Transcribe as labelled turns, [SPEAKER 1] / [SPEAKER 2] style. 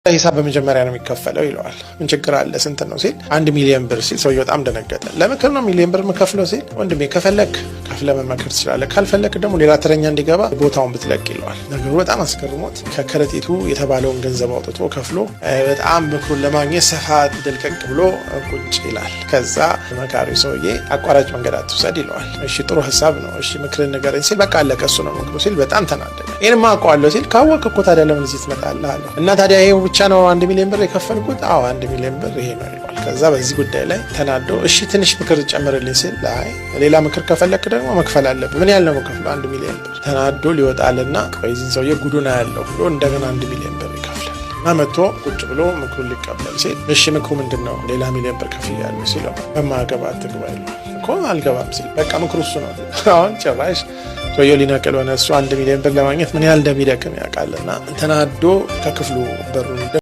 [SPEAKER 1] ሂሳብ በመጀመሪያ ነው የሚከፈለው ይለዋል። ምን ችግር አለ፣ ስንት ነው ሲል 1 ሚሊዮን ብር ሲል ሰውየው በጣም ደነገጠ። ለምክር ነው ሚሊዮን ብር የምከፍለው ሲል ወንድሜ ከፈለክ ከፍለህ መመከር ትችላለህ፣ ካልፈለክ ደግሞ ሌላ ተረኛ እንዲገባ ቦታውን ብትለቅ ይለዋል። ነገሩ በጣም አስገርሞት ከከረጢቱ የተባለውን ገንዘብ አውጥቶ ከፍሎ በጣም ምክሩን ለማግኘት ሰፋ ደልቀቅ ብሎ ቁጭ ይላል። ከዛ መካሪው ሰውዬ አቋራጭ መንገድ አትውሰድ ይለዋል። እሺ፣ ጥሩ ሀሳብ ነው፣ እሺ ምክርን ንገረኝ ሲል በቃ አለቀ፣ እሱ ነው ምክሩ ሲል በጣም ተናደደ። ይህንማ አውቀዋለሁ ሲል ካወቅህ እኮ ታዲያ ለምን እዚህ ትመጣለህ አለው። እና ታዲያ ይሄ ብቻ ነው 1 ሚሊዮን ብር የከፈልኩት? አዎ፣ 1 ሚሊዮን ብር ይሄ ነው ይለዋል። ከዛ በዚህ ጉዳይ ላይ ተናዶ እሺ ትንሽ ምክር ጨምርልኝ ሲል አይ፣ ሌላ ምክር ከፈለክ ደግሞ መክፈል አለብህ። ምን ያህል ነው የምከፍለው? 1 ሚሊዮን ብር። ተናዶ ሊወጣልና ቆይ ይህን ሰውዬ ጉዱን አያለሁ ብሎ እንደገና 1 ሚሊዮን ብር ይከፍላል። እና መጥቶ ቁጭ ብሎ ምክሩን ሊቀበል ሲል እሺ ምክሩ ምንድን ነው? ሌላ ሚሊዮን ብር ከፍያለሁ ሲለው በማያገባ አትግባ ይለዋል። እኮ አልገባም ሲል በቃ ምክሩ እሱ ነው። አሁን ጭራሽ ሰውየው ሊነቅል ሆነ። እሱ 1 ሚሊዮን ብር ለማግኘት ምን ያህል እንደሚደክም ያውቃልና ተናዶ ከክፍሉ በሩን